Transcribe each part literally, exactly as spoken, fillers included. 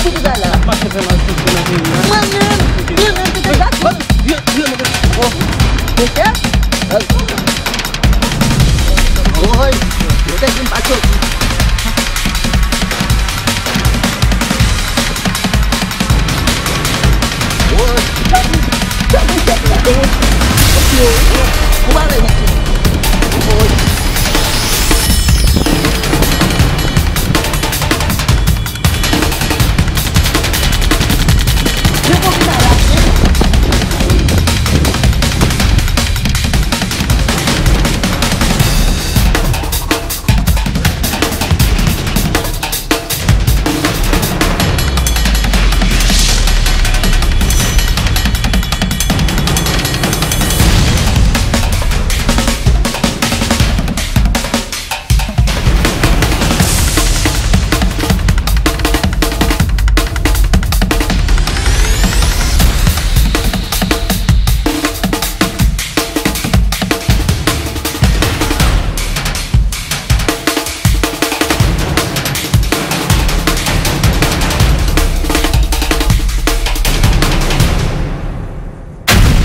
Pou bagay la. Mache fè mal tout nan peyi a. Mwen menm, mwen menm, te te gade. Mesye? Woy, yo te di m pa t soti. Woy. Ou pa vle mesye. Woy.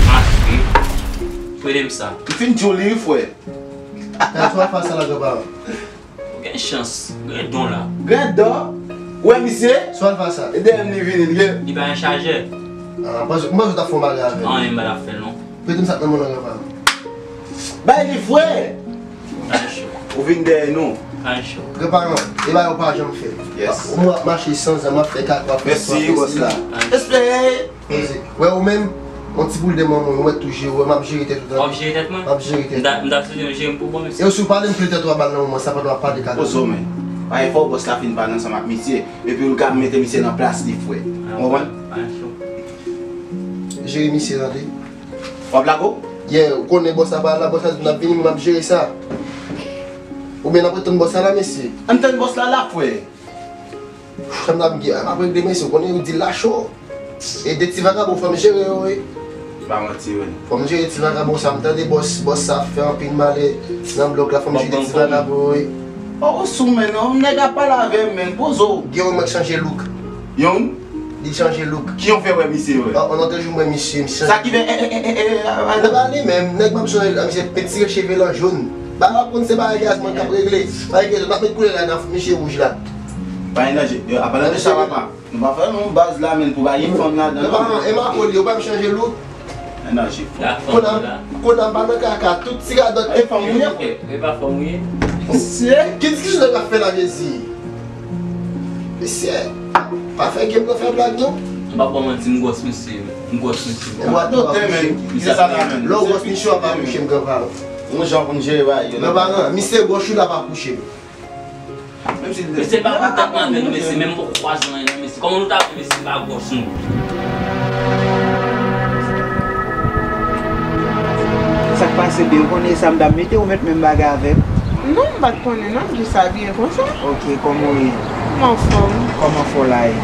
Mache. Prete m sa. M fin di w li wi, frè. Sa w ap fè sa la, granparan? Ou gen chans. Gen don la. Gen don? Ou wè misye? Sa w ap fè sa? E dèyè m li vini, li gen. Li pa gen chajè. Ah, m panse, m panse w t ap fè yon bagay avè l. Anyen m pa t ap fè l, non. Prete m sa k nan men w lan, granparan. Bay li, frè! Pa cho. Ou vin dèyè nou. Pa cho. Granparan, e bagay ou pa janm fè. Yes. Ou ap mache san zam, ap fè kaka, ap fè... Mèsi, bòs la. Respè! Poze. Wè ou menm, yon ti boul de manman, ou mèt tou jere, wè m ap jere tèt ou tande. W ap jere tèt mwen? M ap jere tèt ou. M ta, m ta swete w jere m pou bon, mesye. E si w pale m pli tèt ou ap al nan manman, sa pa dwe ap pale kaka. Poze w, men. Pa gen fò bòs la fin pale ansanm ak misye, epi w ka mete misye nan plas li, frè. Ou konprann? Pa cho. Jere misye tande. W ap lage w? Yeah, ou konnen bòs la pa la, bòs la di m n ap vini, men m ap jere sa. Oubyen n ap ret tann bòs la la, mesye? Ann tann bòs la la, frè. Sa m t ap gen, m ap regle, mesye, ou konnen yo di l la cho. E de ti vagabon, fò m jere yo, wi. Pa manti, wi. Fò m jere ti vagabon sa, m tande bòs, bòs sa ap fè anpil malè nan blòk la, fò m jere ti vagabon, wi. Oh, ou sou, men, non, nèg ap pale avè m, men, poze w. Gen yon mwen k chanje look. Yon? Li chanje look. Ki yon fè wè misye, wè? An, an, lòt jou m wè misye, misye chanje. Sa ki fè, e, e, e, e, e, a, a, nan pa li menm, nèg m ap chanje la, misye pentire cheve l an jòn. Ba w ap konn se bagay gazman k ap regle. Bagay gazman, m ap met koulè la nan misye wouj la. Pa gen danje. Yo, apalan de sa, papa. Nou pa fè non baz la, men pou pa gen fanm ladan, non. E Marco li, yo pa chanje look. Men danje. Kounye a, kounye a m pa nan kaka, tout ti radòt. E fanm ou ye? E pa fanm ou ye? Mesye, ki diskisyon nèg ap fè la, Jezi? Mesye, pa fè game nan fè blag, non. M pa ba w manti, m gwòs mesye, m gwòs mesye. E w ap dote, men. Ki sa la, men? Lè w gwòs mesye, w ap akouche, m granparan. Yon jan pou n jere bagay yo. Granparan, misye gwòs ou la pa kouche. Mesye pa kontak m avè nou, mesye, menm poko kwaze anyen non, mesye. Kòman nou ta fè, mesye, pa gwòs nou? Sa k pase, byen, ou konnen sa m t ap mete, ou mèt menm bagay avè m. Non, m pa t konnen non, m jis abiye konsa. Ok, kòman w ye? M anfòm. Kòman fò la ye?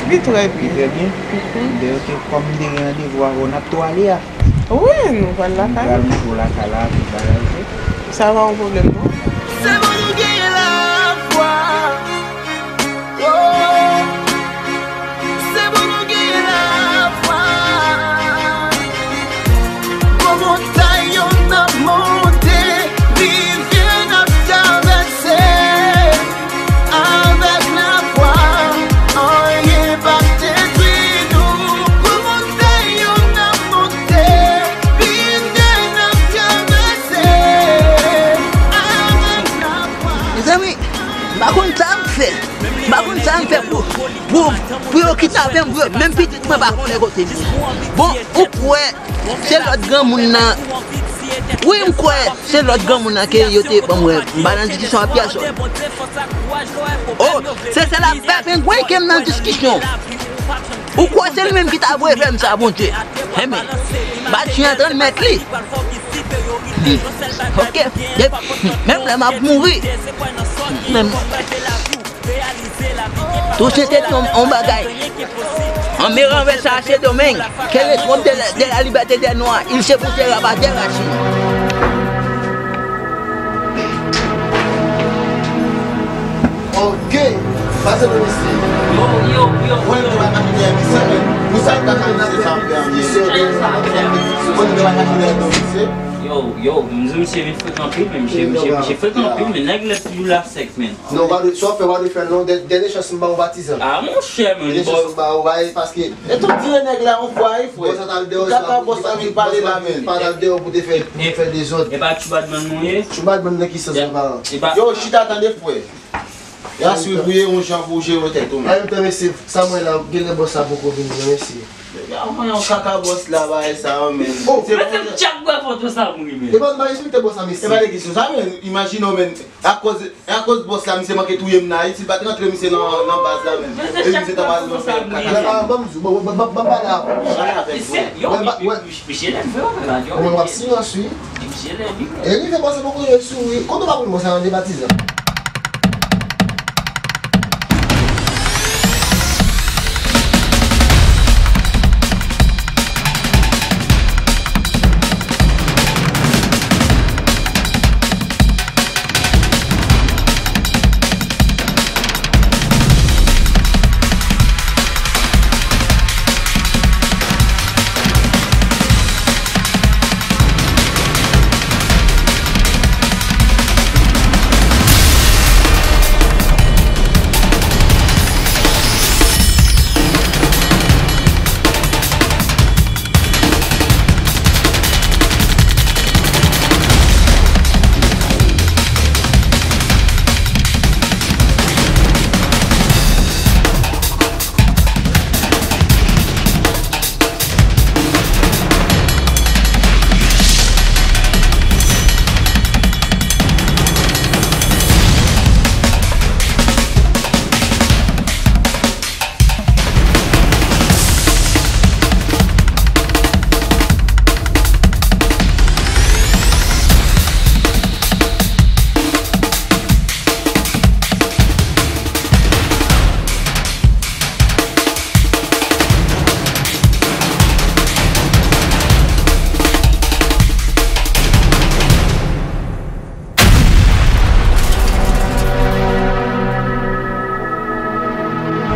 Li trè byen. Li trè byen? Mhm. Byen, ok, kòm m te gen randevou avè w, n ap tou ale a? Wi, nou pral lakay. M pral montre w lakay la, tout bagay, ok? Sa pa yon pwoblèm, non. Se bon nou gen lafwa. Oh, se bon nou gen lafwa. Gwo montay yo n ap monte, rivyè n ap travèse. Avèk lafwa, anyen p ap detwi nou. Gwo montay yo n ap monte, rivyè n ap travèse. Avèk lafwa. Mezanmi, m pa konn sa m fè. M pa konn sa m fè pou, pou, pou yo kite avè m, pou yo, menm pitit mwen pa konnen kote l ye. Bon, ou kwè se lòt granmoun nan. Wi, m kwè se lòt granmoun nan ke yo te ban mwen. M pa nan diskisyon ak pèsòn. Oh, se sèl avè Pengwen ke m nan diskisyon. Ou kwè se li menm ki ta voye fè m sa, Bondye? Enben, bat chyen an trannmèt li. Hmm. Ok. Menm lè m ap mouri. Menm. Toussaint te di yon, yon bagay. En me renversant à Saint-Domingue, que le trône de la, de la liberté des Noirs, il se poussera par des racines. Ok, pase non mesye. Yo, yo, mwen menm te bay mache dèyè misye, men pou sa l ka fè misye sa ap fè an misye. Mwen menm te bay mache dèyè misye. Yo, yo, m di misye vin frekan anpil, men misye, misye, misye frekan anpil, men nèg la toujou la sèk, men. Non, w pa dwe, sa w fè, w pa dwe fè l non. Dè-, dènye chans m ba w, Patizan. Ah, monchè, men. Dènye chans m ba w, bay, paske. E tout dire nèg la yon fwa, wi, frè. Bòs la t al deyò, kaka bòs la vin pale la, men. Pa t al deyò pou te fè, pou te fè dezòd. E pa Tchoubadman nou ye? Tchoubadman nan ki sans, papa? Yo, chita, tande, frè. Y a swiv ou ye, yon jan pou w jere tèt ou, men. An menm tan, mesye, sa mwen la, genlè bòs la poko vini, non, mesye. Nèg la, yon kaka bòs la, bagay sa yo, men. Oh, se mwen, se chak bwa foto sa m ri, men. E pa, m pa respekte bòs la, mesye. E pa de kesyon sa, men. Imajine w, men. Akoz, akoz bòs la, misye manke touye m nan Ayiti, si l pa t rantre misye nan, nan baz la, men. E misye ta pral nan fè kaka. Ban m di w, ban m pale avè w. Pale avè m, frè. Yo, misye nève, wi, men. Mwen, w ap silans, wi. Misye nève. E rive bòs la poko rive sou, wi. Kote w pa konn bòs la nan de Patizan?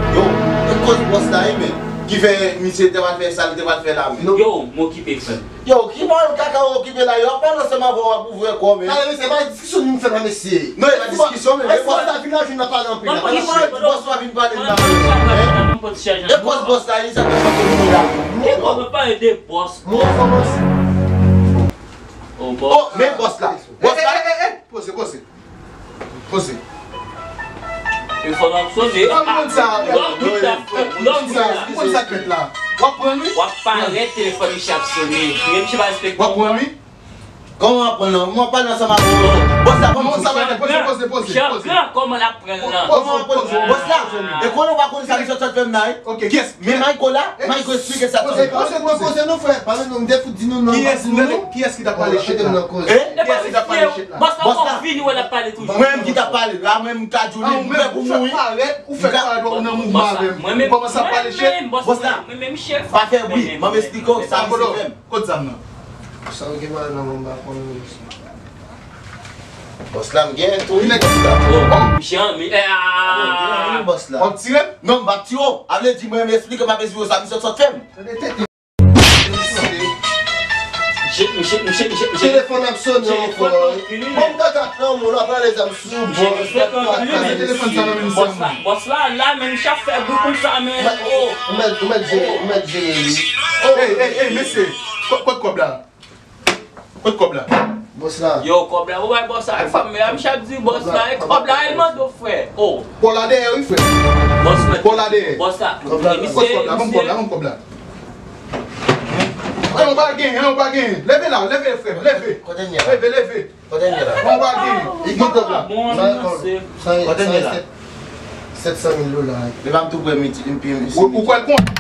Yo, e koz bòs la, wi, men. Ki fè misye te pral fè sa l te pral fè la, men. Yo, m okipe, frè m. Yo, ki pawòl kaka w okipe la? Yo ap pale ansanm avè w, w ap ouvè kò w, men. Tande, mesye, pa diskisyon nou fè la, mesye. Non, e pa diskisyon, men. E bòs la vin la, vin la pale anpil la. Ki pawòl bòs la vin pale la, men. E bòs la, li sa k ap pale la. Ki bòs? Mwen pale de bòs. Mwen kòmanse. Oh, bòs. Oh, men bòs la. Bòs la. Eh, eh, eh, eh, poze, poze. Poze. Telefòn ap sone. Sa moun sa. Ou dòmi ta, frè. Ou dòmi ta. Moun sa k fèt la. W ap pran li? W ap parèt, telefòn misye ap sone. Men misye pa respekte w. W ap pran li? Kòman w ap pran nan? Mwen pale ansanm avè w. Bòs la, kòman sa va? Poze, poze, poze. Kòman w ap pran nan? Kòman w ap pran nan? Bòs la, e konnen w pa konnen sa misye sot fè m nan, wi. Ok, kiyès? Men Mayko la, Mayko esplike sa. Poze, poze, poze, poze non, frè. Pa nou, m te fout di nou non, pa di nou non. Kiyès ki t ap pale shit la? Eh? Kiyès ki t ap pale shit la? Bòs la, bòs la. Ou vini wè l ap pale toujou. Mwen menm ki t ap pale la, mwen m ka di w li, m prè pou mouri. Ou fè parèt, ou fè parèt, ou nan mouvman avè m. Ou kòmanse ap pale shit. Bòs la, pa fè bri, ban m esplike w sa misye fè m. Kot zam nan? Sa w gen mal nan men m, m pa konnen, mesye. Bòs la, m gen tou, wi, bòs la. Oh, misye an, mi, eh, ah. Bòs la. W ap tire m? Non, m p ap tire w. A vle di, mwen, m esplike, m ap esplike w sa misye sot fè m. Misye, misye, misye, misye, misye. Telefòn ap sone ankò. Telefòn ap sone. Bon, m ta tap nan moun, w ap rale zam sou bòs. Telefòn sa nan men misye. Bòs la, bòs la, la, men misye ap fè bri konsa, men. Ou mèt, ou mèt jere, ou mèt jere li. Ey, ey, ey, mesye. Kot, kot kòb la? Kot kòb la? Bòs la. Yo, kòb la, ou bay bòs la, e fanm, men, misye ap di bòs la, e kòb la, e mande w, frè. Oh. Kò la dèyè, wi, frè. Bòs mwen. Kò la dèyè. Bòs la. Kòb la. Kot kòb la? Ban m kòb la, ban m kòb la. An, ou pa genyen, an, ou pa genyen. Leve la, leve, frè, leve. Kote m ye la? Leve, leve. Kote m ye la? An, ou pa genyen. Ban m kòb la. Bon, sa, sa, sa, sèt san mil dola. Li pa m tou prè, m iti-, m pi, m isi. Ou, ou kwè l konn?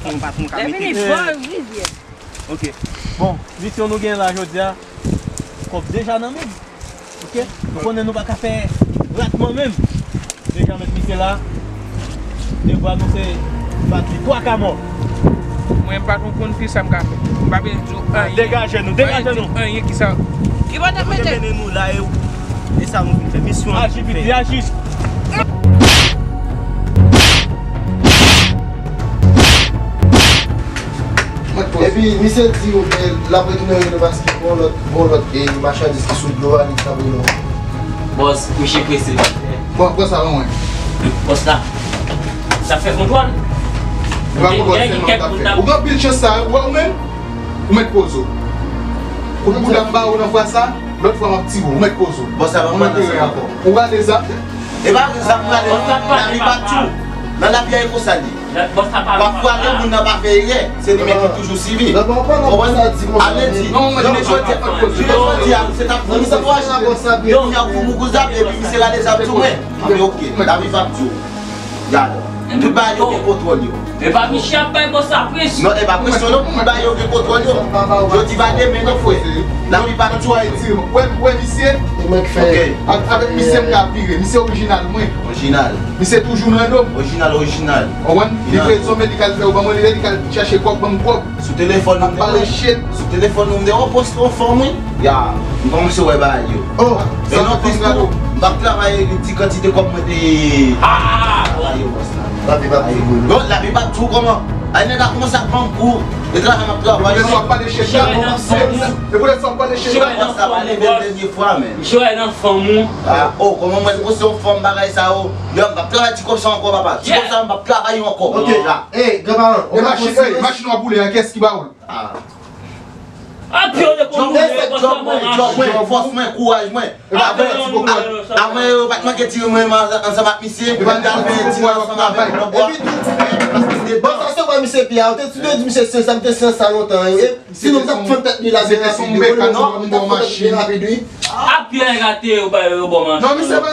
Yon patwon ka mete. Lè fini, bò rivyè. Ok. Bon, misyon nou gen la jodi a, kòb deja nan men m. Ok? Nou konnen nou pa ka fè ratman menm. Deja met misye la. Devwa nou se bat li twa ka mò. Mwen m pa konn pil sa m ka fè. M pa bezwen di w anyen. Degaje nou, degaje nou. M pa bezwen di w anyen ki sa. Ki bò n ap mete? Yo te mennen nou la e, e sa nou vin fè. Misyon an aji, piti, aji. Epi, misye di, eh, l ap retounen rele paske gon lòt, gon lòt, eh, machandiz ki sou dlo a, li t ap rele w. Bòs, misye prese. Pran, pran sa ban mwen. Bòs la, sa fè kontwòl. Ou pa kontwòl, se non l t ap fè. Ou gen anpil chans sa, ou wè ou menm? Ou mèt poze w. Kout bouda m ba ou nan fwa sa, lòt fwa m ap tire w, ou mèt poze w. Bòs la pa pran nan sa ankò. Ou gade sa? E pa sa m gade non, lavi pa djou. Nan lavi a e konsa l ye. Pafwa lè moun nan pa fè erè, se li menm ki toujou sibi. Konprann? Ale di, jounen jodi a, jounen jodi a, se t ap fout mougouzap, epi misye rale zam sou mwen. Anben ok, lavi pa djou. Gade. Tout bagay yo gen kontwòl yo. E pa misye ap bay bòs la presyon. Non, e pa presyon non, tout bagay yo gen kontwòl yo. Jodi pa demen non, frè. Lavi pa djou. Wè, wè misye. E mwen k fè. Avèk misye m ka vire. Misye orijinal mwen. Orijinal. Misye toujou nan do m. Orijinal, orijinal. Ou konprann? Li prezon medikal fè ou ban mwen, li redi k al chache kòb, ban m kòb. Sou telefòn nou m te wè. Sou telefòn nou m te wè w poste yon fanm wi. Ya, m kòmanse wè bagay yo. Oh, e non plis tou, m p ap travay li di kantite kòb mwen te travay yo bòs la. Lavi p ap di w. Bon, lavi p ap di w kòman? Ay nèg la kòmanse ap ban m kou. E travay m ap travay. Epi lè sa w ap pale chèk la. Epi lè sa w ap pale chèk la. Bòs la pa leve l dènye fwa men. Misye wè nan fanm ou. Ah, oh, kòman mwen poste yon fanm bagay sa yo. Yo, m p ap travay ti kòb sa ankò papa. Ti kòb sa m p ap travay yo ankò. Ok. Ey, granparan, ou ka poste. Machin w ap woule a, kiyès ki ba w l? Ah. Apye w de konn nou, e konsa bon mache. Fòs mwen, kouraj mwen. Apre, apre yo pa t manke tire mwen ansanm ak misye, mwen t al fè ti ansanm avèk lòt bò. Epi tou, bon, sa se wè misye pi a, ou te di misye se sa, m te se sa lontan. E sinon, m t ap fann tèt li la, se te son beka nou, nou bon machin. Apye a gate yo ba yo bon machin. Non, misye pa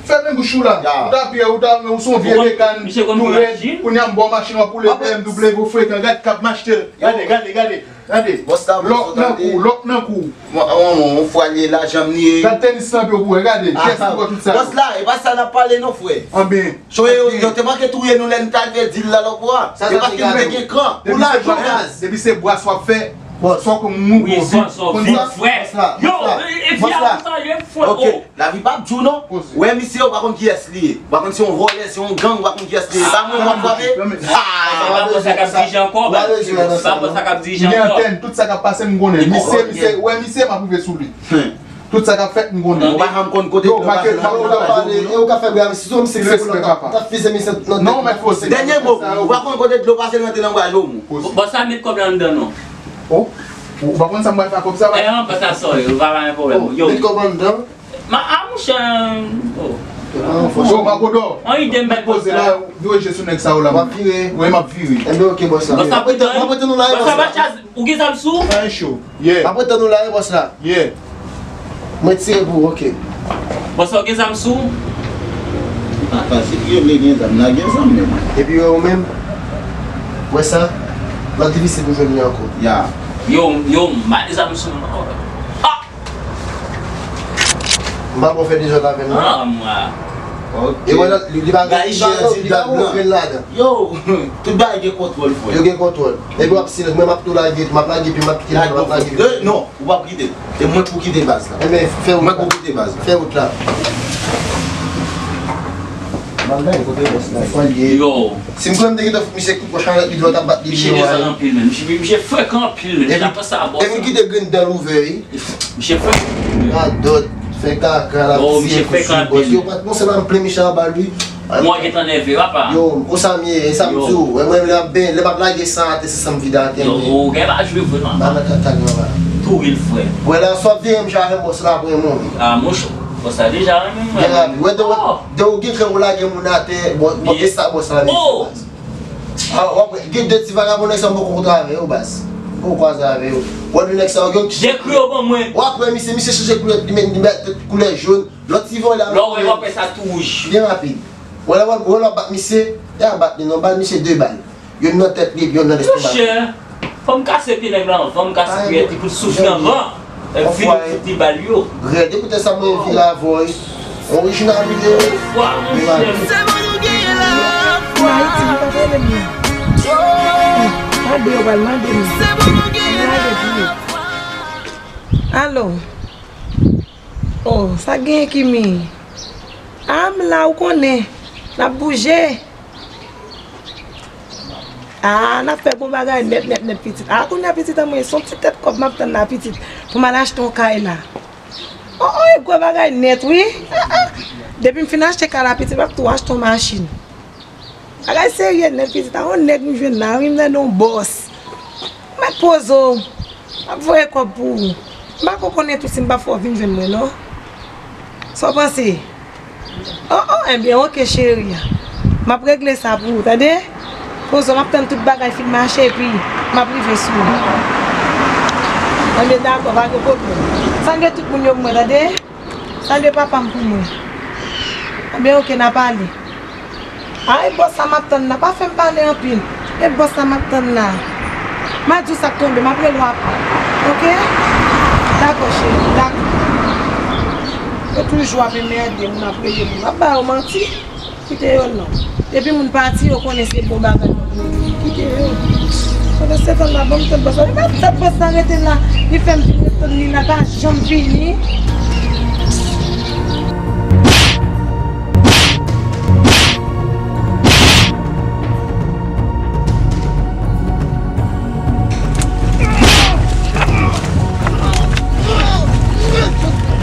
fèmen bouch ou la. Ou ta pye, ou ta, ou se yon vye beka, tou rèd. Kounye a m bon machin, w ap woule B M W, ou frekan, gad k ap mache. Gade, gade, gade. Gade. Lòk nan kou, lòk nan kou. Yon fwa li ye, lajan m li ye. Gad tenis nan pye w pou wè, gade. Kiyès ki pran tout sa yo? Bòs la, e pa sa n ap pale non, frè. Anben. Yo te manke touye nou lè n t al fè dil la lòk bò a. E paske nou te gen kran. Pou lajan baz. Depi se bwas w ap fè, sòk ou mou kou. Wi, sòk ou vit, frè. Yo, e fi a konsa, yo, frè. Ok. Lavi p ap di w non. Ou wè misye, ou pa konn kiyès li ye. Ou pa konn si yon vòlè, si yon gang, ou pa konn kiyès li ye. E pa mwen w ap frape. Ah, se pa bòs sa k ap dirije ankò, pa. Se pa bòs sa k ap dirije ankò. Li gen antèn, tout sa k ap pase m konnen. Misye, misye, ou wè misye, m ap rive sou li. Tout sa k ap fèt m konnen. Ou pa janm konn kote dlo pase nan men. E ou ka fè bri a, misye, si w misye, se pou l t ap fize misye nan tèt. Non, mèt poze. Dènye mo, ou pa konn kote dlo pase l rantre nan bwa Jomo. Bòs sa met kòb la anndan non. Oh, ou pa konn sa m pral fè ak kòb sa, pa? E an, pa sa, sorry, ou pa gen pwoblèm. Yo. Met kòb anndan. Ma, a, monchè, oh. Yo, Makodò. An ide m bay poze la, vire je sou nèg sa yo la. W ap vire? Wi, m ap vire. Enben, ok, bòs la. Bòs la, m ap rete nou la, bòs la. Ou gen zam sou? An cho. Yeah. M ap rete nou la, bòs la. Yeah. Mwen tire pou ou, ok. Bòs la, ou gen zam sou? Papa, si yo vle gen zam, n a gen zam menm. Epi yo menm, wè sa, l ap difisil pou jwenn li ankò. Ya. Yo, yo, m pa gen zam sou mwen ankò. Ah! M pa bon fè dezòd avè l non. Ah, mwa. Ok. E wè, li, li pa gen, li pa gen, li pa gen okenn ladan. Yo, tout bagay gen kontwòl, frè. Yo gen kontwòl. Epi w ap silans, mwen m ap tou lage, m ap lage, epi m ap kite, m ap lage. Non, ou p ap kite. E mwen k pou kite baz la. Enben, fè wout la. Mwen k pou kite baz la. Fè wout la. M ap gade kote bòs la. Yo. Si m kwè m te gentan fout misye kout wòch avèk li, dlo t ap bat li. Misye desann anpil, men. Misye, misye frekan anpil, men. Epi, epi m kite grenn dan l ouvè, wi. Misye frekan anpil, men. Radòt, fè kaka, l ap tiye kout sou bòs. Yo, patwon, se pa m plen misye anba l, wi. Mwen gentan nève, papa. Yo, konsa m ye, e sa m di w. Wè, mwen, lè m ap ben, lè m ap lage san atè, se san m vide atè, mwen. Yo, ou gen pa jwe vre, non. Ba nan kaka, non, ba. Tou wi, frè. Wè, la, swa veye m, jan avè bòs la, apre mwen. Ah, monchè, bòs la deja renmen mwen. Byen rapid. Wè, de, de ou gen kran ou lage moun atè, bò, bò, e sa bòs la, men. Ah, w ap wè, gen de ti vagabon nèg sa m poko kontre avè yo, baz. M poko kwaze avè yo. W ap wè nèg sa yo gen. Dekri yo ban mwen. W ap wè misye, misye chanje koulè, li met, li met koulè jòn. Lòt ti vòlè a. Lè w wè, w ap wè sa tou wouj. Byen rapid. W wè, w wè, w wè l ap bat misye, e a bat li non, bal misye de bal. Youn nan tèt li, youn nan lestomak li. Monchè, fò m kase pye nèg la anvan m kase kiyèt li pou l soufle anvan. Epi vin fout li bal yo. Rèd, e poutèt sa mwen vire avè w. Orijinal li ye. Fwa, monchè. Se bon nou genyen lafwa. Ayiti, li pa t rele m nan. Mande yo pral mande m. Se bon nou genyen lafwa. Alo. Oh, sa genyen Kimi? Ah, m la, ou konnen. N ap bouje. Ah, n ap fè gwo bagay nèt, nèt, nèt, pitit. Ah, kounye a pitit an mwen, se yon ti tèt kòb m ap tann la, pitit, pou m al achte yon kay la. Oh, oh, e gwo bagay nèt, wi. Ah, ah. Depi m fin achte kay la, pitit, m ap tou achte yon machin. Bagay serye nèt, pitit, a yon nèg m jwenn la, wi, m nan yon bòs. Mèt poze w. M ap voye kòb pou ou. M pa ko konnen tou si m p ap fè w vin jwenn mwen, non. Sa w panse? Oh, oh, ebyen, oke, cheri. M ap regle sa pou ou, tande? Poze w, m ap tann tout bagay fin mache, epi m ap rive sou ou. Ebyen, dakò, pa gen pwoblèm. Salye tout moun yo pou mwen, tande? Salye papa m pou mwen. Ebyen, oke, n a pale. A, e bòs sa m ap tann la. Pa fè m pale anpil. E bòs sa m ap tann la. M a di w sa k tonbe, m ap rele w apre. Oke? Dakò, cheri, dakò. Yo toujou ap anmède moun, ap rele moun. M ap ba yo manti. Kite yo non. Depi moun pati, yo konnen se bon bagay. Kite yo. Pandan se tan la, ban m tèt bòs la. Li pa tèt bòs la rete la. Li fè m vin ret tann li la, pa janm vini.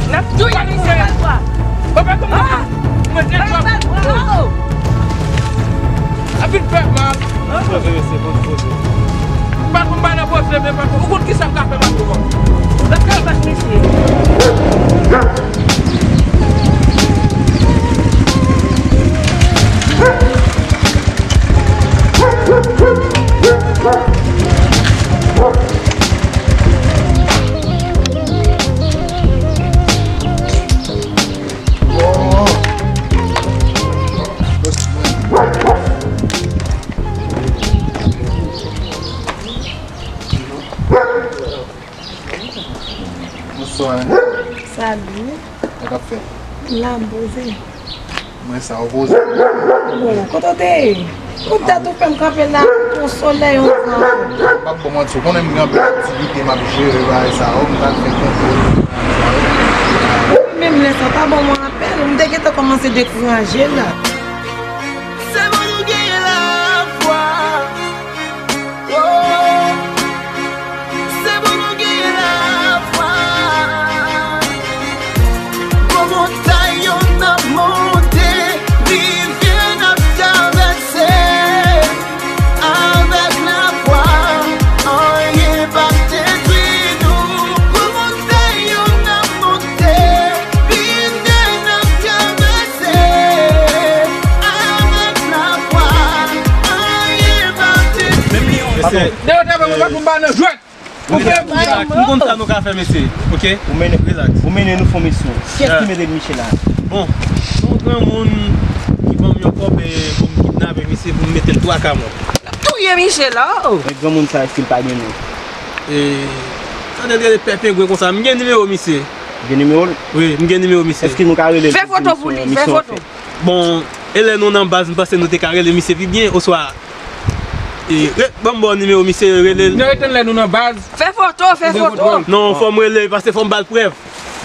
N ap touye misye. Papa, kòman? Mwen te djòb. A vin fè mal. Mwen vle se konn koze. Patwon pa nan koze, men patwon, ou konn kisa m ka fè patwon an? Mwen ka bat misye. Bonswa. Salut. Sa k ap fèt? La, m poze. Mwen sa, w poze. Bon, kote w te ye? Kote w fè m kanpe la, yon solèy, yon van. M p ap ba w manti, w konnen m gen anpil aktivite, m ap jere bagay sa yo, m t al fè kontwòl. Menm lè sa, w ta ban mwen apèl, m te gentan kòmanse dekouraje la. Se bon nou genyen lafwa. Oh, se bon nou genyen lafwa. Gwo montay yo n ap monte, rivyè n ap travèse. Avèk lafwa, anyen p ap detwi nou. Gwo montay yo n ap monte, rivyè n ap travèse. Avèk lafwa, anyen p ap detwi nou. Mesye, deyo ta fè mwen pa pou m pa nan jwèt. Ou fè relax, m konn sa nou ka fè, mesye. Oke? Ou mennen, relax, ou mennen nou fè yon misyon. Kiyès ki mete Michel la? Bon, se yon granmoun ki ban m yon kòb, e, pou m kidnape misye, pou m mete l twa ka mò. Touye Michel la, oh! Men granmoun sa, èske l pa gen non? E, tande l rele Pè Pengwen konsa. M gen nimewo misye. Gen nimewo l? Wi, m gen nimewo misye. Èske nou ka rele l? Fè foto pou li, fè foto. Bon, e lè nou nan baz, m panse nou te ka rele misye pi byen, oswa, e, re-, ban m ba w nimewo misye, rele l. Nou rete lè nou nan baz. Fè foto, fè foto. Non, fò m rele, paske fò m ba l prèv.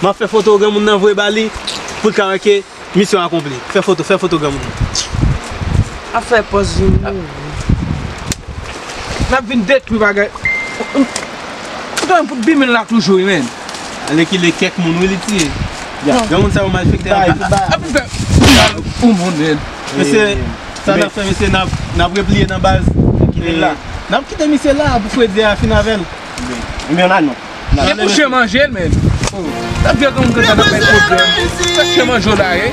M ap fè foto granmoun nan voye ba li, pou l ka wè ke misyon akonpli. Fè foto, fè foto granmoun nan. Ap fè pòz vini. N ap vin detwi bagay. Ou konn pou bimil la toujou, wi, men. Alèkile kèk moun, wi, li tiye. Granmoun sa yo malfektè anpil. Ap vin fè ou moun, men. Mesye, sa n ap fè, mesye, n ap, n ap repliye nan baz. Kite l la. N ap kite misye la pou fredi a fin avè l. Men, men, nan non. Gen pou chen manje l, men. Oh. Sa vye granmoun konsa nan bay pwoblèm. Sa chen manje w la, e?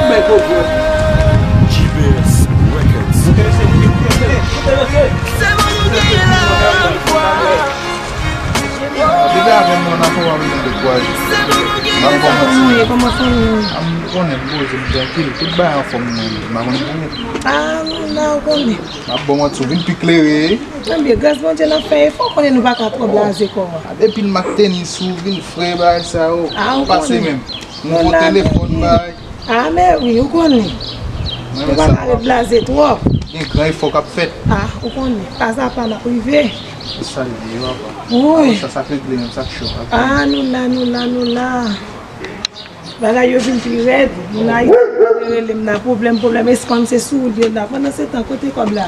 Bay pwoblèm. G B S Records. Se bon nou genyen lafwa. Depi avè m, mwen, nan fò w ap vin dekouraje. Se bon nou Kòman fanmi w ye? Kòman fanmi w ye? A, m konnen, m poze, m trankil. Tout bagay anfòm, m pa konn pou ou. A, m la, ou konnen. M ap bon manti, ou vin pi klere. Ebyen, gras Bondye, n ap fè efò, konnen nou pa ka twò blaze kò a. A, depi l mak tenis ou vin fre, bagay sa yo. A, ou konnen. Pase menm. Nouvo telefòn, bagay. A, men wi, ou konnen. Nou pa ka ret blaze twòp. Gen gran efò k ap fèt. A, ou konnen. Pas a pa, n ap rive. Se sa l ye, papa. Wi. Sa, sa k regle menm, sa k cho. A, nou la, nou la, nou la. Bagay yo vin pi rèd. Moun Ayiti yo rele m la, pwoblèm, pwoblèm, espann se sou wout yo la. Pandan se tan, kote kòb la?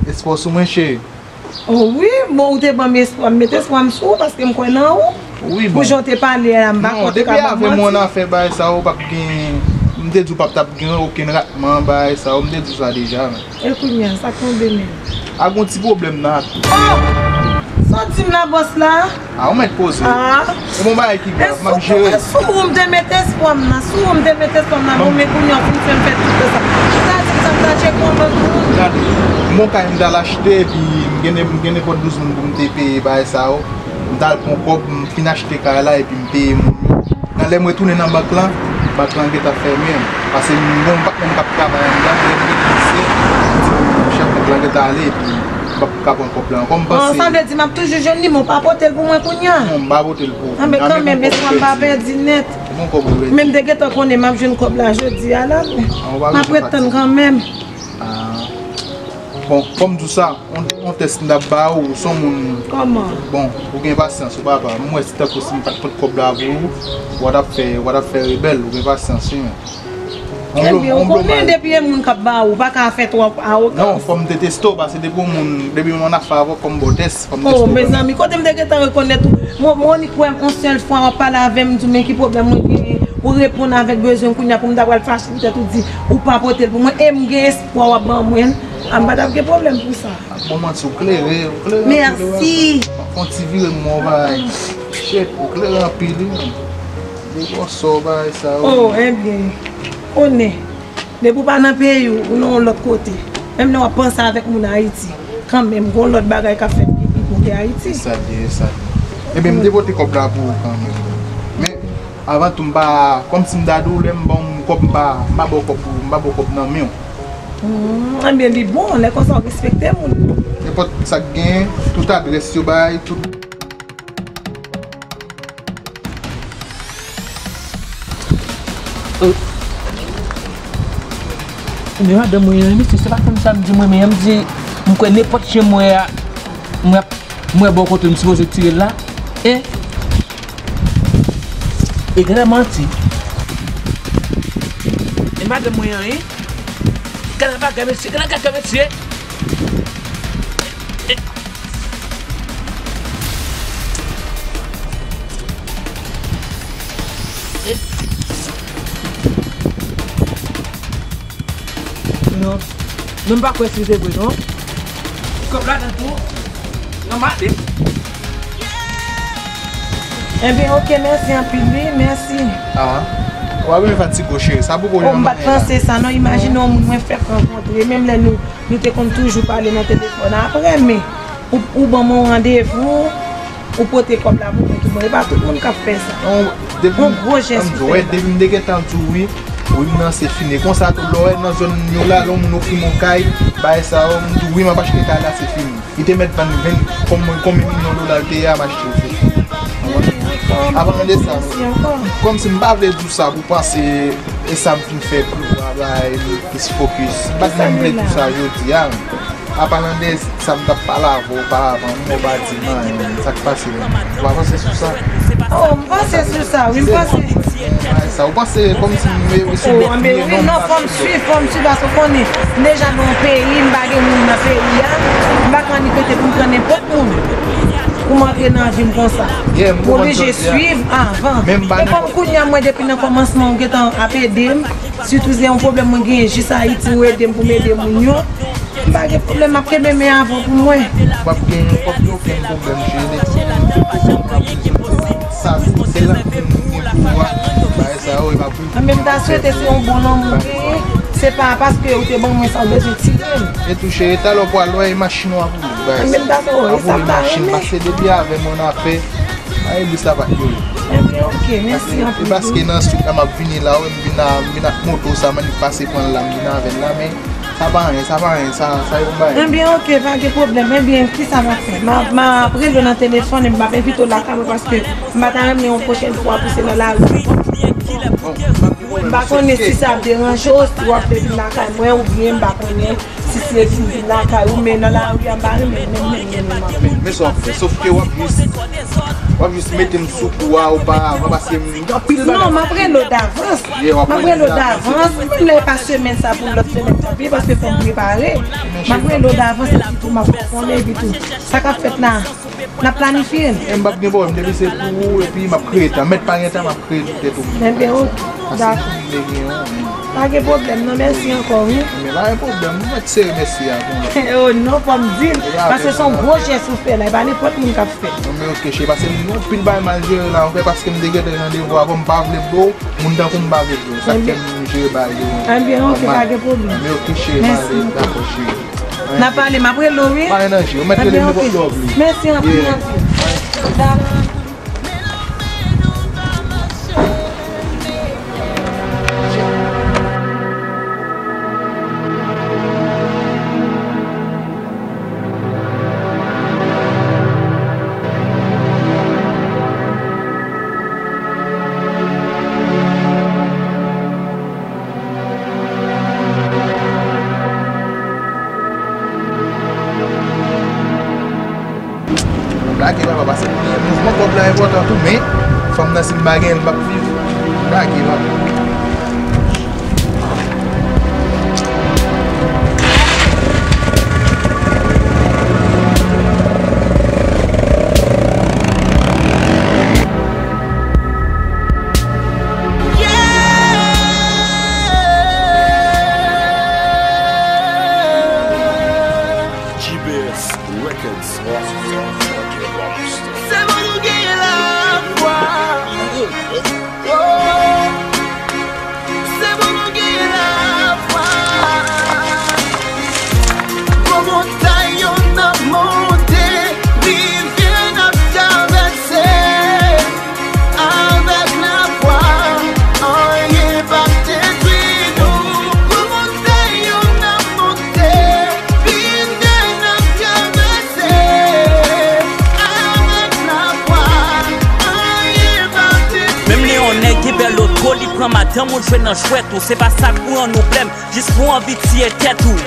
Espò sou mwen, cheri. O wi, bon, ou te ban m espwa, m met espwa m sou ou paske m kwè nan ou. Wi, bon. Pou jan w te pale a, m pa kwè w te ka ban m manti. Non, depi avè m ou ann afè bagay sa, ou p ap gen, m te di w p ap t ap gen okenn ratman bagay sa, m te di w sa deja, men. E kounye a, sa k tonbe menm? A, gon ti pwoblèm nan ak... O! Sa w di m la, bòs la? A, ou mèt poze. A. E bon bagay ki grav, m ap jere. E sou ou m te met espwa m nan, sou ou m te met espwa m nan, bon, men kounye a w fin fè m fè tout sa. Ou ta di m sa, m ta tcheke yon lòt moun. Gade, m gon kay m t al achte, epi m gen, m gen nenpòt douz moun pou m te peye bagay sa yo. M t al pran kòb, m fin achte kay la, epi m peye moun yo. Nan lè m retounen nan bank lan, bank lan gentan fèmen. Paske m gen yon patnè m k ap travay anndan, lè m vin pase, m di, "Chèf, bank lan gentan ale, epi m p ap ka pran kòb la ankò." M panse... Bon, sa vle di m ap toujou jwenn li, men w pa pote l pou mwen kounye a? Non, m pa pote l pou ou. A, men kanmenm, espwa m pa pèdi nèt. Bon, kòb ou pèdi. Men m te gentan konnen m ap jwenn kòb la jodi a la, men m ap ret tann kanmenm. A. Bon, kòm di w sa, yon, yon tès m t ap ba ou, ou se yon moun... Kòman? Bon, ou gen pasyans, ou papa. M wè si tankou si m pa t pot kòb la pou ou, w a t ap fè, w a t ap fè rebèl, ou gen pasyans, wi, men. Ebyen, ou konnen depi e moun k ap ba ou, ou pa ka fè twòp awogans. Non, fò m te teste w, paske depi yon moun, depi m ann afè avè w, fò m ba w tès, fò m teste w. O, mezanmi, kote m te gentan rekonèt ou? Mwen, mwen annik wè m yon sèl fwa, w ap pale avè m, m di w, "Men ki pwoblèm mwen genyen?" Ou reponn avèk bezwen m kounye a pou m ta pral fache poutèt ou di ou pa pote l pou mwen, e m gen espwa w ap ban mwen l. A, m pa t ap gen pwoblèm pou sa. Ap bon manti, ou klere, ou klere anpil, wi. Mèsi. Fè yon ti vire m wè w bagay. Shit, ou klere anpil, wi. Depi w sò bagay sa yo. O, ebyen, konnen, depi w pa nan peyi w, ou nan yon lòt kote. Menm lè w ap panse avèk moun Ayiti, kanmenm, gon lòt bagay k ap fèt ki pi bon ke Ayiti. E sa l ye, e sa l ye. Ebyen, m te pote kòb la pou ou kanmenm. Men, avan tou, m pa, kòmsi m ta di w, lè m ba w kòb, m pa, m pa ba w kòb pou, m pa ba w kòb nan men w. Hmm, ebyen, li bon, lè konsa w respekte moun. Nenpòt sa k genyen, tout adrès yo bay, tout. Men madanm mwen an, mesye, se pa konn sa m di mwen, men m di, m kwè nenpòt chen m wè a, mwen ap, mwen bò kote m sipoze tire l la. E, e gade manti. E madanm mwen an, e. Gade bagay, mesye, gade bagay, mesye. Non. Non, m pa kwè si se vre, non. Kòb ladan tou. Nan maten. Ebyen, oke, mèsi anpil, wi, mèsi. Ah, w ap renmen fatige w, cheri. Sa poko janm anyen la. O, m pa t panse sa, non. Imajine yon moun mwen fèk rankontre, menm lè nou, nou te konn toujou pale nan telefòn. Apre, men, ou, ou ban mwen yon randevou, ou pote kòb la pou mwen tou. Bon, e pa tout moun k ap fè sa. Non, depi yon gwo jès ou fè. Depi m te gentan di w wi, wi, m nan se fini. Konsa tou, lè w wè nan zòn yo la, lè yon moun ofri m yon kay, bagay sa yo, m di w wi, m ap achte kay la, se fini. Li te mèt vann ven, konbyen, konbyen milyon dola l te ye a, m achte l, se fini. Apalan de sa, kòmsi m pa vle di w sa pou w panse e sa m fin fè pou w, bagay, m plis fokis. M pa t menm vle di w sa jodi a. Apalan de sa m t ap pale avè w oparavan, ou pa di m anyen, sa k pase menm? Ou pa panse sou sa? O, m panse sou sa, wi, m panse. Sa, ou panse kòmsi m, m sou lòt wi, non, fò m swiv, fò m swiv, paske w konnen, m deja nan yon peyi, m pa gen moun nan peyi a, m pa ka annik rete pou m pran nenpòt moun pou m antre nan vi m konsa. M oblije swiv avan. E kòm kounye a, mwen, depi nan kòmansman, ou gentan ap ede m, sitou se yon pwoblèm mwen genyen jis Ayiti, ou ede m pou m ede moun yo. M pa gen pwoblèm, m ap kenbe men avè w pou mwen. W ap gen, w ap gen okenn pwoblèm, cheri. Sa, se la m gen pou w a, bagay sa yo, e pa pou... Men m ta swete se yon bon lanmou w genyen, se pa paske ou te ban mwen sa w bezwen tire m. E tou, cheri, talè w pral wè e machin w ap woule, bagay sa. Men m ta swete, wi, sa m ta renmen. Paske depi avè m ou nan afè, a, e li sa pa t yo. Ebyen, ok, mèsi anpil. E paske nan street la m ap vini la, wi, m vin a, m vin ak moto sa, m annik pase pran l la, m vin avè l la, men sa pa anyen, sa pa anyen, sa, sa yon bagay. Ebyen, ok, pa gen pwoblèm. Ebyen, kisa m ap fè? M a, m ap rele w nan telefòn, epi m ap envite w lakay mwen, paske m pa ta renmen yon pwochèn fwa pou se nan lari. Bon, m pa konnen si sa ap deranje w, si w ap vin lakay mwen, oubyen m pa konnen. Si se vin lakay ou, men nan lari a, m pa renmen menm, menm, menm, menm. Men, men sa w ap fè, sòf ke w ap jis, w ap jis mete m sou kou a oparavan, paske m gen anpil bagay. Non, m ap rele w davans. Yeah, w ap rele m davans. M ap rele w davans, menm lè e pa semèn sa pou lòt semèn k ap vini, paske fò m prepare. M ap rele w davans, epi tou m ap fè w konnen, epi tou, sa k ap fèt la. N ap planifye l. E m p ap gen pwoblèm, depi se pou ou, epi m ap kreye tan. Mèt pa gen tan, m ap kreye tout tèt ou. Ebyen, ok. Dakò. Pa gen pwoblèm, non, mèsi ankò, wi. Men pa gen pwoblèm, mwen mèt sere mèsi a pou mwen. Oh, non, fò m di l, paske se yon gwo jès ou fè la, e pa nenpòt moun k ap fè. Non, men ok, cheri, paske m gen anpil bagay m al jere la, anfèt, paske m te gen randevou avè w, m pa vle blo, moun tankou m pa vle blo. Sa k fè m jere bagay yo. Ebyen, ok, pa gen pwoblèm. Men ok, cheri, m ale, dakò, cheri. N a pale, m ap rele w, wi. Pa gen danje, ou mèt rele m nenpòt lè w vle. Mèsi anpil, anpil. Dakò. Lage papa, paske mouvman kòb la enpòtan tou, men fanm nan si m pa gen l, m p ap viv. Lage papa. G B S Records. Se pou nou gen lafwa. Oh. Se pou nou gen lafwa. Gwo montay yo n ap monte, rivyè n ap travèse. Avèk lafwa, anyen p ap detwi nou. Gwo montay yo n ap monte, rivyè n ap travèse. Avèk lafwa, anyen p ap detwi nou. Menm lè yon nèg gen bèl oto, li pran madanm ou jwe nan jwèt ou. Se pa sa k pou rann ou blèm. Jis pou anvi tiye tèt ou.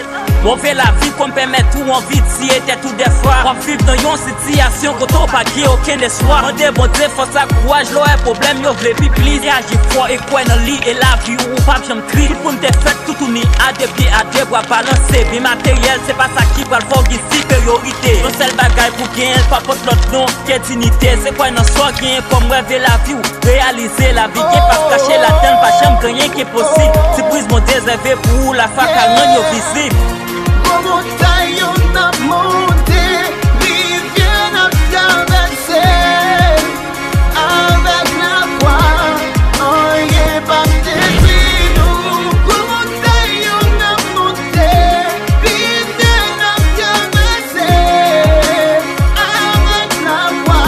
Move lavi konn pèmèt ou anvi tiye tèt ou dèfwa. W ap viv nan yon sitiyasyon kote w pa gen okenn espwa. Mande Bondye fòs ak kouraj lè w wè pwoblèm yo vle pi plis. Reyaji fò e kwè nan li e lavi w, ou p ap janm tris. Tout moun te fèt toutouni a de pye, a de bra balanse. Byen materyèl, se pa sa ki pral fè w gen siperyorite. Yon sèl bagay pou genyen l, pa pòt lòt non ke dinite. Se kwè nan sa w genyen kòm rèv e lavi w. Reyalize lavi gen pa kache ladan l, pa janm gen anyen ki enposib. Sipriz Bondye rezève pou ou, lafwa ka rann yo vizib. Gwo montay yo n ap monte, rivyè n ap travèse. Avèk lafwa, anyen p ap detwi nou. Gwo montay yo n ap monte, rivyè n ap travèse. Avèk lafwa,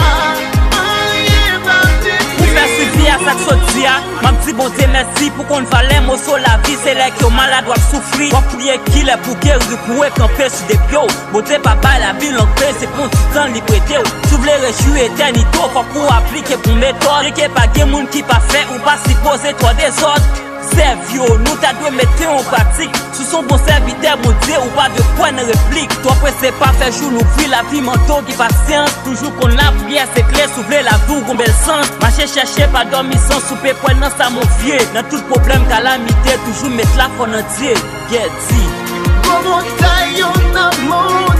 anyen p ap detwi. Pou fè swivi a sa k sot di a, m ap di Bondye mèsi pou konn valè moso lavi. Se lè ke w malad w ap soufri, w ap priye kilè pou geri, pou w kanpe sou de pye w. Bondye pa bay lavi l an grenn, se pou yon ti tan li prete w. Si w vle rejwi etènite w, fòk ou aplike bon metòd. Byen ke pa gen moun ki pafè, ou pa sipoze twò dezòd. Sèvi w, nou ta dwe mete w an pratik. Si w se yon bon sèvitè Bondye, ou pa dwe kwè nan replik. Twò prese pa fè jou louvri, lavi mande w gen pasyans. Toujou konn lapriyè se kle, si w vle lavi w gon bèl sans. Mache chèche pa dòmi san soupe, kwè nan sa mon vye. Nan tout pwoblèm, kalamite, toujou met lafwa nan Dye. Gèdi. Gwo montay yo n ap monte.